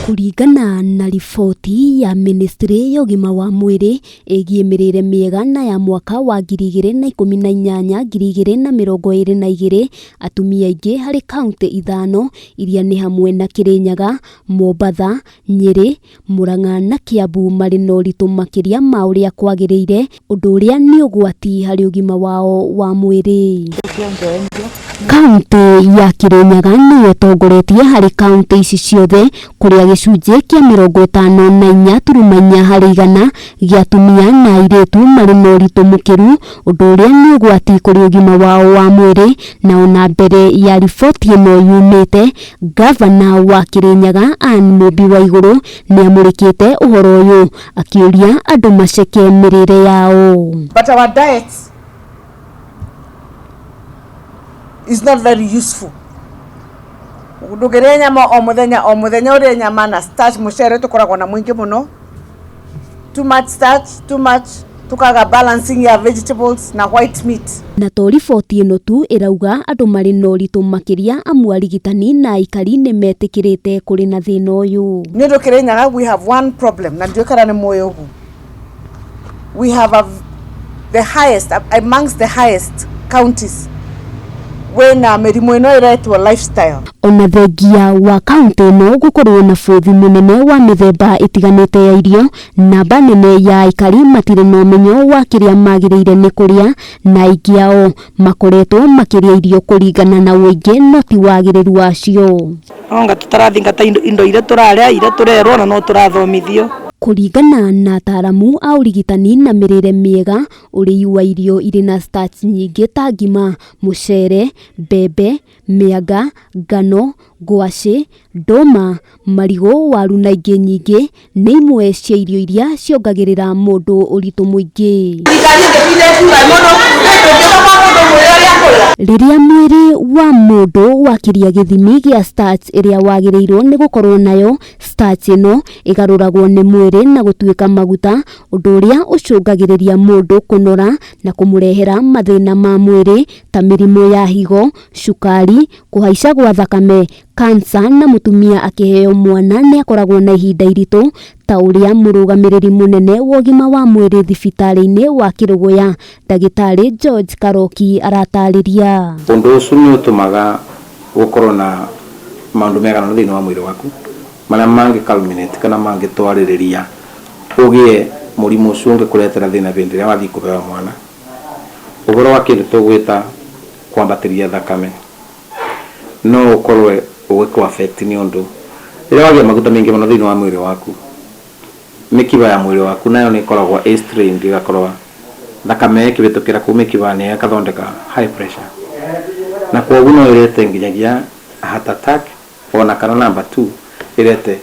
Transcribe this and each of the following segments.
Kũringana na riboti ya mĩnĩstrĩ ya ũgima wa mwĩrĩ ĩgiĩ mĩrĩre mĩega na ya mwaka wa 2018 2022, atumia aingĩ harĩ kauntĩ ithano iria nĩ hamwe na Kĩrĩnyaga, Mombatha, Nyĩrĩ, Murang'a na Kiambu marĩ na ũritũ makĩria ma ũrĩa kwagĩrĩire, ũndũ ũrĩa nĩ ũgwati harĩ ũgima wao wa mwĩrĩ. Kauntĩ ya Kĩrĩnyaga nĩyo ĩtongoretie harĩ kauntĩ ici ciothe, kũrĩa gĩcunjĩ kĩa 54.4 harĩ igana gĩa atumia na airĩtu marĩ na ũritũ mũkĩru, ũndũ ũrĩa nĩ ũgwati kũrĩ ũgima wao wa mwĩrĩ. Na ona mbere ya riboti ĩno yumĩte, ngavana wa Kĩrĩnyaga Anne Mũmbi Waigũrũ nĩ amũrĩkĩte ũhoro ũyũ akĩũria andũ maceke mĩrĩre yao. But our diet is not very useful. Ndũngĩrĩa nyama o mũthenya o mũthenya, ũrĩe nyama na starch, mũcere tũkoragwo na mũingĩ mũno, too much starch, too much, tukaga balancing ya vegetables na white meat. Na to riboti ĩno tu ĩrauga andũ marĩ na ũritũ makĩria, amu arigitani na aikari nĩ metĩkĩrĩte kũrĩ na thĩna ũyũ. Nĩ ũndũ Kĩrĩnyaga we have one problem, na ndiũĩ kana nĩ mũĩ ũguo. We have the highest, amongst the highest counties wĩna mĩrimũ ĩno ĩretwo lifestyle. Ona thengia wa kaunti ĩno gũkorwo na bũthi mũnene wa mĩthemba ĩtiganĩte ya irio, namba nene ya aikari matirĩ na ũmenyo wa kĩrĩa magĩrĩire nĩ kũrĩa, na aingĩ ao makoretwo makĩrĩa irio kũringana na ũingĩ no ti wagĩrĩru wacio. Onga tũtarathingata indo iria tũrarĩa, iria tũrerwo, na no tũrathomithio. Kũringana na ataaramu a ũrigitani na mĩrĩre mĩega, ũrĩi wa irio irĩ na starch nyingĩ ta ngima, mũcere, mbembe, mĩanga, ngano, ngwacĩ, ndũma, marigũ, waru na ingĩ nyingĩ nĩ imwe cia irio iria ciongagĩrĩra mũndũ ũritũ mũingĩ. Rĩrĩa mwĩrĩ wa mũndũ wakĩria gĩthimi gĩa starch ĩrĩa wagĩrĩirwo nĩ gũkorwo nayo, starch ĩno ĩgarũragwo nĩ mwĩrĩ na gũtuĩka maguta, ũndũ ũrĩa ũcũngagĩrĩria mũndũ kũnora na kũmũrehera mathĩna ma mwĩrĩ ta mĩrimũ ya higo, cukari, kũhaica gwa thakame, kansa, na mũtumia akĩheo mwana nĩ akoragwo na ihinda iritũ ta ũrĩa mũrũgamĩrĩri mũnene wa ũgima wa mwĩrĩ thibitarĩ-inĩ wa Kĩrũgũya, ndagĩtarĩ George Karoki aratarĩria. Ũndũ ũcio nĩ ũtũmaga gũkorwo na maũndũ megana thĩinĩ wa mwĩrĩ waku marĩa mangĩ culminate kana mangĩtwarĩrĩria ũgĩe mũrimũ ũcio ũngĩkũretera thĩna hĩndĩ ĩrĩa wathiĩ kũheo mwana. Ũhoro wa kĩndũ tũgwĩta kwambatĩria thakame no ũkorwe ũgĩkũ affect, nĩ ũndũ rĩrĩa wagĩa maguta maingĩ mũno thĩinĩ wa mwĩrĩ waku, mĩkiha ya mwĩrĩ waku nayo nĩ ĩkoragwo ĩ strained, ĩgakorwo thakame ĩkĩhĩtũkĩra kũu mĩkiha-inĩ ĩgathondeka high pressure, na kwoguo no ĩrete nginyagia heart attack, ona kana number 2 ĩrete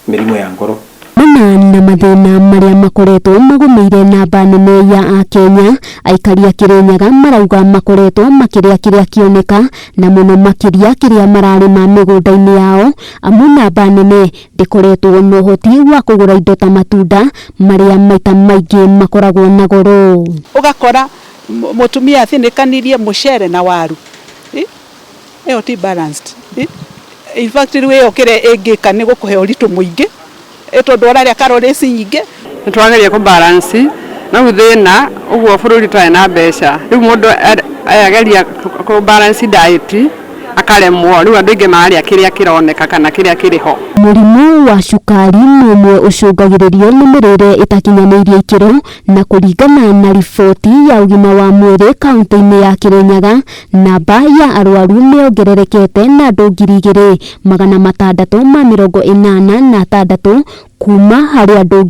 mĩrimũ ya ngoro. Mana na mathĩna marĩa makoretwo magũmĩire namba nene ya akenya, aikari a Kĩrĩnyaga marauga makoretwo makĩrĩa kĩrĩa kĩoneka, na mũno makĩria kĩrĩa mararĩma mĩgũnda-inĩ yao, amu namba nene ndĩkoretwo na ũhoti wa kũgũra indo ta matunda marĩa maita maingĩ makoragwo na goro. Ũgakora mũtumia athinĩkanirie mũcere na waru. Ĩyo ti balanced. In fact, rĩu ĩyo kĩrĩa ĩngĩka nĩ gũkũhe ũritũ mũingĩ, tondũ ũrarĩa calories nyingĩ. Nĩ twagĩrĩire kũ balance no rĩu thĩna ũguo bũrũri twarĩ na mbeca, rĩu mũndũ ageria kũ balance diet akaremwo, rĩu andũ aingĩ mararĩa kĩrĩa kĩroneka kana kĩrĩa kĩrĩ ho. Mũrimũ wa cukari nĩ ũmwe ũcũngagĩrĩrio nĩ mĩrĩre ĩtakinyanĩirie ikĩro, na kũringana na riboti ya ũgima wa mwĩrĩ kaunti-inĩ ya Kĩrĩnyaga, namba ya arwaru nĩ yongererekete na andũ 2686 kuma harĩ andũ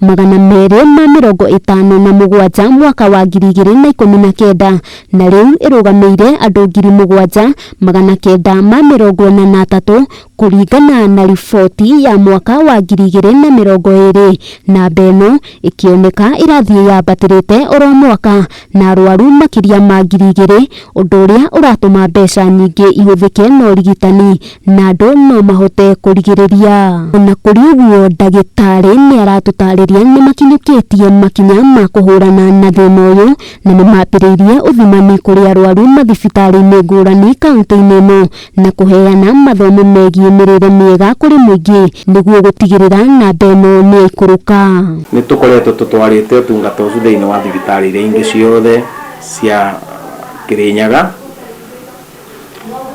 5257 mwaka wa 2019, na rĩu ĩrũgamĩire andũ 7943 kũringana na riboti ya mwaka wa 2020. Namba ĩno ĩkĩoneka ĩrathiĩ yambatĩrĩte oro mwaka na arwaru makĩria ma 2000, ũndũ ũrĩa ũratũma mbeca nyingĩ ihũthĩke na ũrigitani na andũ no mahote kũrigĩrĩria. Ona kũrĩ ũguo, ndagĩtarĩ nĩ aratũtarĩria nĩ makinyũkĩtie makinya ma kũhũrana na thĩna ũyũ, na nĩ mambĩrĩirie ũthimani kũrĩ arwaru mathibitarĩ-inĩ ngũrani kaunti-inĩ ĩno na kũheana mathomo megiĩ mĩrĩre mĩega kũrĩ mũingĩ nĩguo gũtigĩrĩra namba ĩno nĩ yaikũrũka. Nĩ tũkoretwo tũtwarĩte ũtungata ũcio thĩinĩ wa thibitarĩ iria ingĩ ciothe cia Kirinyaga,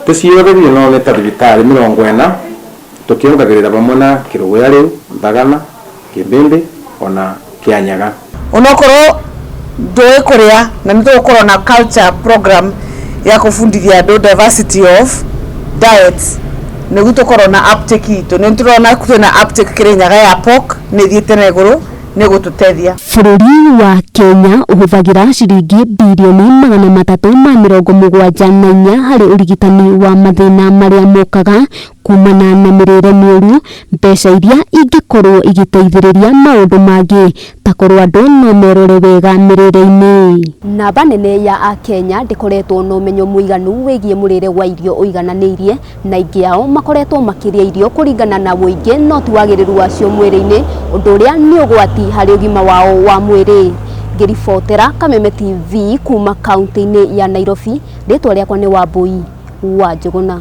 ti ciothe biũ no nĩ ta thibitarĩ 40, tũkĩongagĩrĩra vamwe na Kĩrũgũya rĩu, Thagana, Kĩmbĩmbĩ ona Kĩanyaga. Onokorwo ndũĩ kũrĩa, na nĩ tũgũkorwo na culture program ya kũbundithia andũ diversity of diets nĩguo tũkorwo na uptake itũ. Nĩ tũrona kwĩna uptake Kirinyaga ya pork nĩ ĩthiĩte na igũrũ, nĩ gũtũteithia. Bũrũri wa Kenya ũhũthagĩra ciringi birioni 374 harĩ ũrigitani wa mathĩna marĩa mokaga kumana na mĩrĩre mĩũru, mbeca iria ingĩkorwo igĩteithĩrĩria maũndũ mangĩ ta korwo andũ no merore wega mĩrĩre-inĩ. Namba nene ya akenya ndĩkoretwo na ũmenyo mũiganu wĩgiĩ mũrĩre wa irio ũigananĩirie, na aingĩ ao makoretwo makĩrĩa irio kũringana na ũingĩ no ti wagĩrĩru wacio mwĩrĩ-inĩ, ũndũ ũrĩa nĩ ũgwati harĩ ũgima wao wa mwĩrĩ. Ngĩribotera Kameme TV kuma kaunti-inĩ ya Nairobi, rĩtwa rĩakwa nĩ Wambui wa Njũgũna.